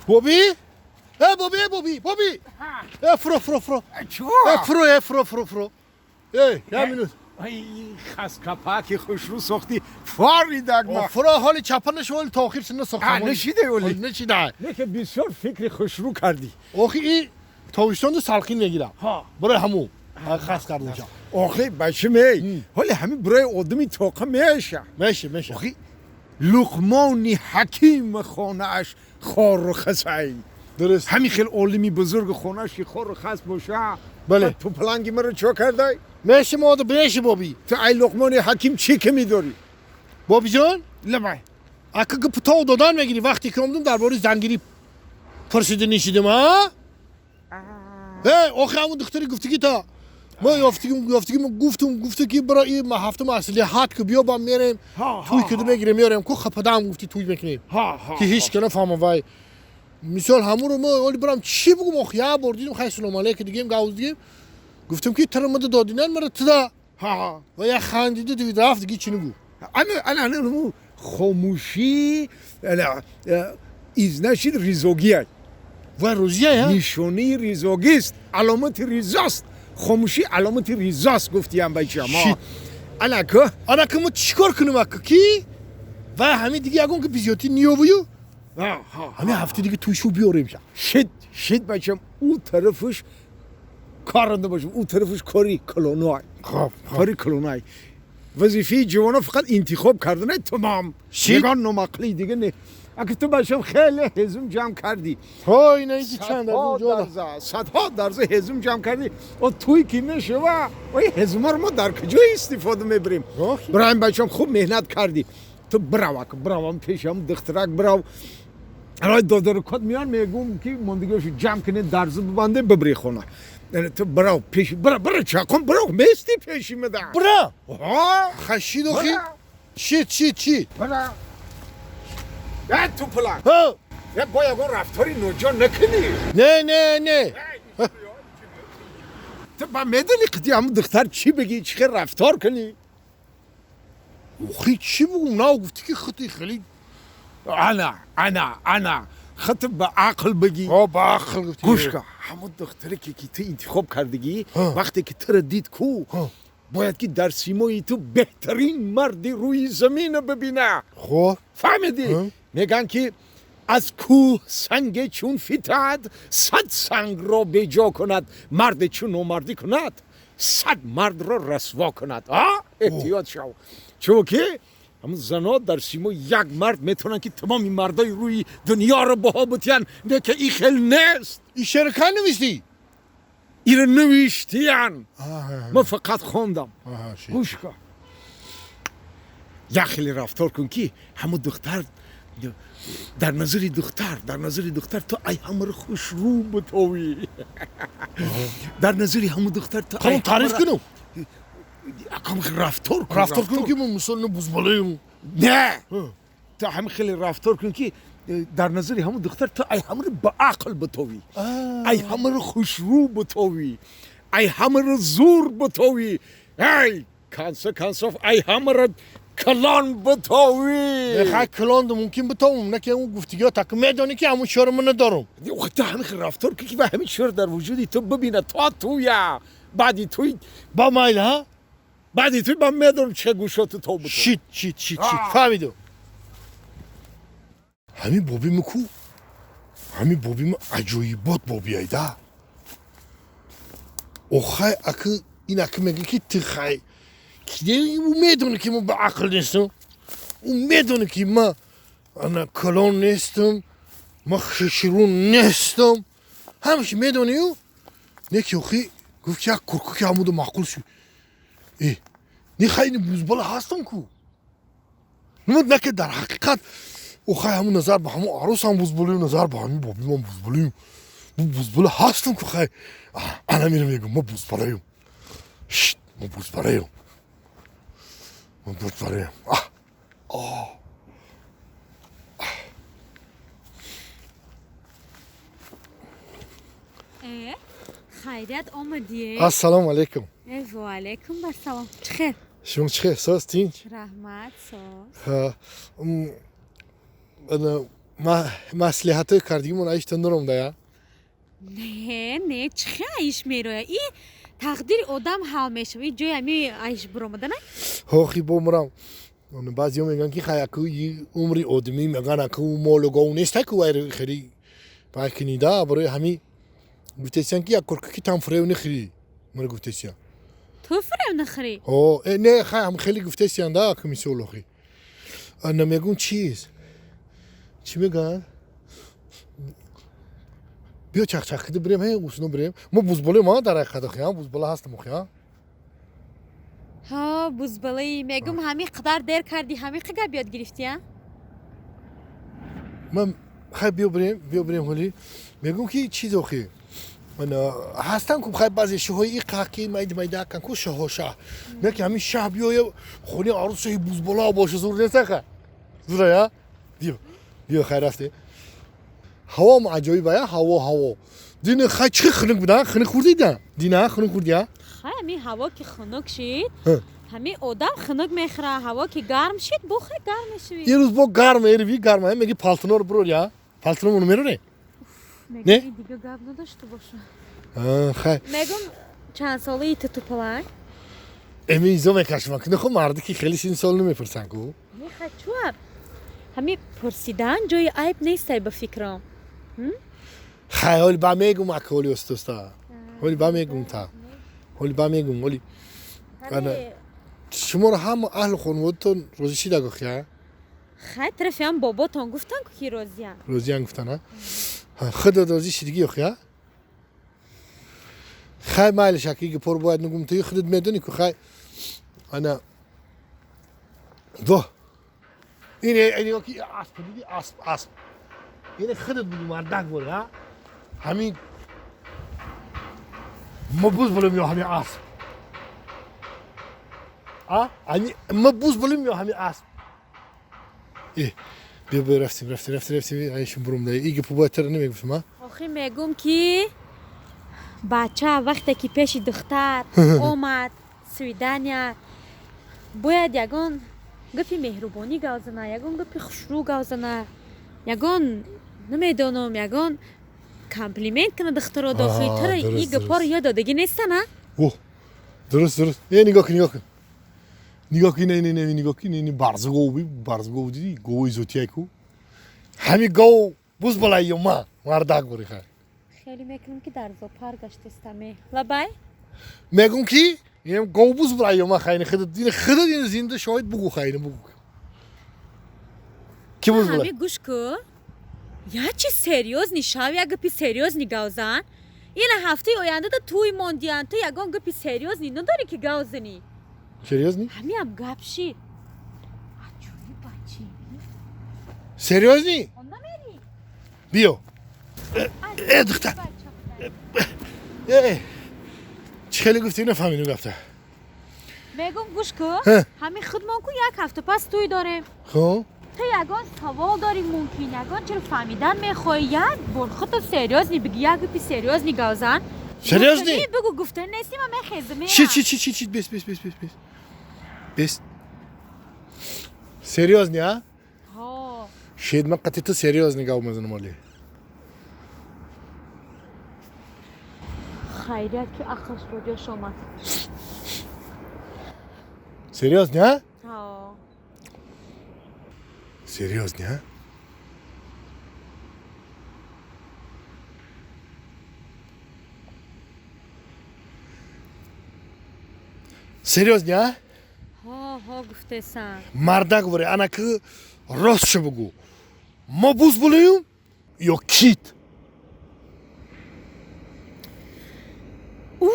Боби, э боби, э боби, боби, э фуро, фуро, фуро. Чо? Э фуро, э фуро, фуро, фуро, э як минут. Ай, хаскапаки хушрӯ сохтӣ, фаридаг ма. Фуро, ҳоли чапа нашо, ҳоли то охир сина сохтам. А, нашидай оли? Нашидай. Не ки бисёр фикри хушрӯ кардӣ. Охи, и тобистонду салқин мегирам, барои ҳамун хас кардам. Охи, бачим, эй, ҳоли ҳамин барои одами тоқа меша. Меша, меша. Охи, Луқмони ҳаким хонааш хору хасай. Дуруст. Ҳамин хел олими бузург хонааш ки хору хас боша. Бале. Ту планги маро чо кардай? Меша, мода меша, боби. Ту ай Луқмони ҳаким чӣ ки медорӣ? Бобиҷон. Лабай. Ака, гапто додан мегирӣ. Вақте ки омдум, дар бораи зангирӣ пурсида нишидим, а э охи, ҳамун духтари гуфтагӣ та ма ёфтигим, ёфтигим, гуфтум, гуфта ки бира, и ма ҳафта маслиҳат ку, биё, ба мерем, туй кида мегирем, меорем ку, хападам гуфти, туй мекунем, ки ҳеч ка нафаҳма. Вай мисол ҳамуро ма оли бирам, чӣ бугум? Охи, як бор дидим, хай, салом алейка дигем, гавз дигем, гуфтам ки тара мада додинан мара туда ва як хандиду дивид, рафт, диги чӣ нагу. Ана, ана, ана, хомӯшӣ изнашид ризогия. Вай рӯзия. Нишонаи ризогист, аломати ризост. Хомӯшӣ аломати ризост, гуфтиям, бачам. Ана ку. Ана ку, мо чӣ кор кунем, ака, ки вай ҳамин диги ягон ки бизиётӣ ниёвую, ҳамин ҳафта диги туйшу биёрем ша. Шид, шид, бачам, ӯ тарафаш каранда бошам, ӯ тарафаш кори калонай, кори калонай. Вазифаи ҷавона фақат интихоб кардане, тамом, ягон номақли дига не. Аки ту, бачам, хеле ҳезум ҷамъ кардӣ. Ҳо, ина инки чанд. Садҳо дарза ҳезум ҷамъ кардӣ. О, туй ки мешава, ой, ҳезумаро мо дар куҷо истифода мебарем? Бираем, бачам, хуб меҳнат кардӣ ту, бирав, ака, биравам пешам духтарак, бирав. Рой додарукот меян, мегум ки мондагиошо ҷамъ кунед, дарза бибандем, бибри хона. Ту бирав пеш, бира, бира, чақон, бирав, мести пеши мада. Бира, хашид, охи, шид, шид, шид. Бира. Э, ту пулак, е, бо ягон рафтори ноҷо накунӣ. Не, не, не. Ту ба медонӣ, қити ҳамун духтар чӣ бигӣ, чӣ хел рафтор кунӣ? Охи, чӣ бугум? На, гуфтӣ ки хити хеле. Ана, ана, ана, хити ба ақл бигӣ. Ба ақл гуфтӣ. Гӯш ка, ҳамун духтаре ки ту интихоб кардагӣ, вақте ки туро дид ку, бояд ки дар симои ту беҳтарин марди рӯи замина бибина. Хоб. Фаҳмидӣ? Мегӯянд ки аз кӯҳ санге чун фитад, 100 сангро беҷо кунад, марде чун номардӣ кунад, 100 мардро расво кунад. А эҳтиёт шав, чунки ҳамун занот дар симои як мард метавонанд ки тамоми мардои рӯи дунёро баҳо бутиянд. Не ки и хел нест. И шеър кай навиштӣ? Иро навиштиян, ман фақат хондам. Гӯш ка, як хеле рафтор кун ки ҳамун духтар, дар назари духтар, дар назари духтар ту ай ҳамаро хушрӯ бутовӣ, дар назари ҳамун духтар ту. Ҳамун таъриф кунум? Акам рафтор кун. Рафтор кунум ки мисол бузбалаем? Не, ту ҳамин хеле рафтор кун ки дар назари ҳамун духтар ту ай ҳамаро ба ақл бутовӣ, ай ҳамаро хушрӯ бутовӣ, ай ҳамаро зур бутовӣ, ай конце концов ай ҳамаро калон бутовӣ. Хай, калон мумкин бутовум, не ки он гуфтигиҳо так медонӣ ки ҳамун шоро ман надорум. Ту ҳамин хел рафтор кун ки ва ҳамин шор дар вуҷуди ту бибина то туя, баъди туй. Ба майл, ҳа. Баъди туй ман медонам чӣ гӯшоту то бутов. Шит, шит, шит, шит, фаҳмидум. Ҳамин бобиму ку, ҳамин бобиму аҷоибот бобиайда. Охай, аки ин аки мега ки ту хай ӯ медоне ки ман ба ақл нестам, ӯ медоне ки ман ана калон нестам, ман хушрӯ нестам, ҳамаш медони ӯ. Не ки охи гуфт ки як курку ки ҳамуда маъқул шуд. Э, не, хай, ини бузбала ҳастам ку, на ки дар ҳақиқат охай ҳамун назар ба ҳамун арӯсам бузбулим, назар ба ҳамин бобимам бузбулим, бузбула ҳастам ку. Хай, ана мира мегӯм, ма бузбалаем, ма бузбалаем, ма бузбалаем. Э, хайрият омадие? Ассалому алайкум. Э, ваалайкум ассалом, чӣ хел? Шумо чӣ хел, соз, тинч? Раҳмат, соз. Ана Маслиҳатҳои кардигимон аишта наромдая? Не, не, чӣ хел аиш мероя? И тақдири одам ҳал мешава. И ҷои ами аиш буромадана? Охи бо мурам. Баъзеҳо мегӯянд, ки хай аку умри одамӣ мегӯянд, аку молу гов неста, ку вай хеле вай кинида, барои ҳами гуфтесиян, ки як корка ки там фурев нахӯрӣ. Мара гуфтесиян. Ту фурев нахӯрӣ? О, не, хай ҳам хеле гуфтесиян да, аку мисол охи. Ана мегӯм чиз? Чӣ мегӯянд? Биё чахчах кида бирем, ҳе усно бирем. Мо бузболем, а дар ҳақиқат охи, а бузбола ҳастам охи, а? Ҳо, бузбалаи. Мегӯм, ҳамин қадар дер кардӣ, ҳамин қа гап ёд гирифтӣ, а? Ман хай биё бирем, биё бирем ҳоли. Мегӯм ки чиз охи. Ана ҳастан ку хай баъзе шоҳои иқа ки майда майда кан ку шоҳо шаҳ. Не ки ҳамин шаҳ биёя хонаи арӯс шоҳи бузбола боша, зур нест ха? Зура, я? Биё. Биё хай рафте. Ҳавом аҷоиб ая, ҳаво ҳаво. Дина хай чӣ хунук буда? Хунук хӯрдӣ да? Дина хунук хӯрдӣ, а? Хай ҳамин ҳаво ки хунук шид, ҳамин одам хунук мехӯра, ҳаво ки гарм шид, бо хай гарм мешавӣ. Ирӯз бо гарм, эрви гарм, меги палтиноро бурор, я? Палтиномоно мероре? Не? Дига гап надошта боша. Хай. Мегум, чанд солаи ту тупалай? Эми изо мекашман. Ки нахо марди ки хеле син сол намепурсан ку. Меха чуа? Ҳами пурсидан ҷои айб нестай ба фикрам. Хай ҳоли ба мегум ака, ҳоли остоста. Ҳоли ба мегум та. Ҳоли ба мегум, ҳоли. Ана шуморо ҳама аҳли хонаводатон розӣ шида гохи, а? Хай тарафи ҳам боботон гуфтан ку ки розиян. Розиян гуфтан, а? Худат розӣ шидигӣ охи, а? Хай майлиш аки гипор бояд нагум, ту худат медонӣ ку хай. Ана во. Ин ин ки асп диди, асп асп. Ин худат бугу мардак бор, а? Ҳамин ма буз болем ё ҳамин асп? А? Ҳамин ма буз болем ё ҳамин асп? Э, биё биё рафтем, рафтем, рафтем, рафтем, айшум бурум да. И гипо бояд тара намегуфтам, а? Охи мегум ки бача вақте ки пеши духтар омад свидания, бояд ягон гапи меҳрубонӣ гап зана, ягон гапи хушрӯ гап зана, ягон намедонам, ягон комплимент кана духтаро дохили. Тара и гапҳоро ёд додагӣ нестан, а? О, дуруст, дуруст. Э, нигоҳ кун, нигоҳ кун. Нигоҳ кун, не, не, не, нигоҳ кун, не, барзгов, барзгов диди, гови зотияй ку. Ҳами гов буз балай ё ма, мардак бори хай. Хеле мекунам ки дар зоопарк гаштестаме. Лабай? Мегум ки ем гов буз балай ё ма хай, не худат, ин худат ин зинда шоҳид бугу хай, не бугу. Ки буз балай? Ҳами гӯш ку. Я чи серьёзный шав, я гапи серьёзный гавзан. Ина ҳафтаи оянда да туй мондиян, ту ягон гапи серьёзный надорӣ ки гав занӣ. Серьёзный? Ҳамиам гап шид. Ачуи бачи. Серьёзный? Он намерӣ? Биё. Э, духтар. Э, чӣ хеле гуфтӣ, нафаҳмидем гафта. Мегум гӯш ку, ҳамин худмон ку як ҳафта пас туй дорем. Хуб. Ту ягон савол дорӣ мумкин, ягон чиро фаҳмидан мехоҳӣ, як бор худто серьёзный биги, як гапи серьёзный гавзан. Серьёзный? Бугу, гуфта нестӣ, ман мехезам мерам. Чи, чи, чи, чи, чи, бес, бес, бес, бес, бес. Бес. Серьёзный, а? Ҳо. Шед ман қати ту серьёзный гав мезанам оли. Хайрият ки ақлш ба ҷош омад. Серьёзный, а? Ҳо. Серьёзный, а? Серьёзный, а? Ҳо, ҳо, гуфтесам. Мардак бори, ана ки ростшо бугу. Мо буз булем ё кит? У,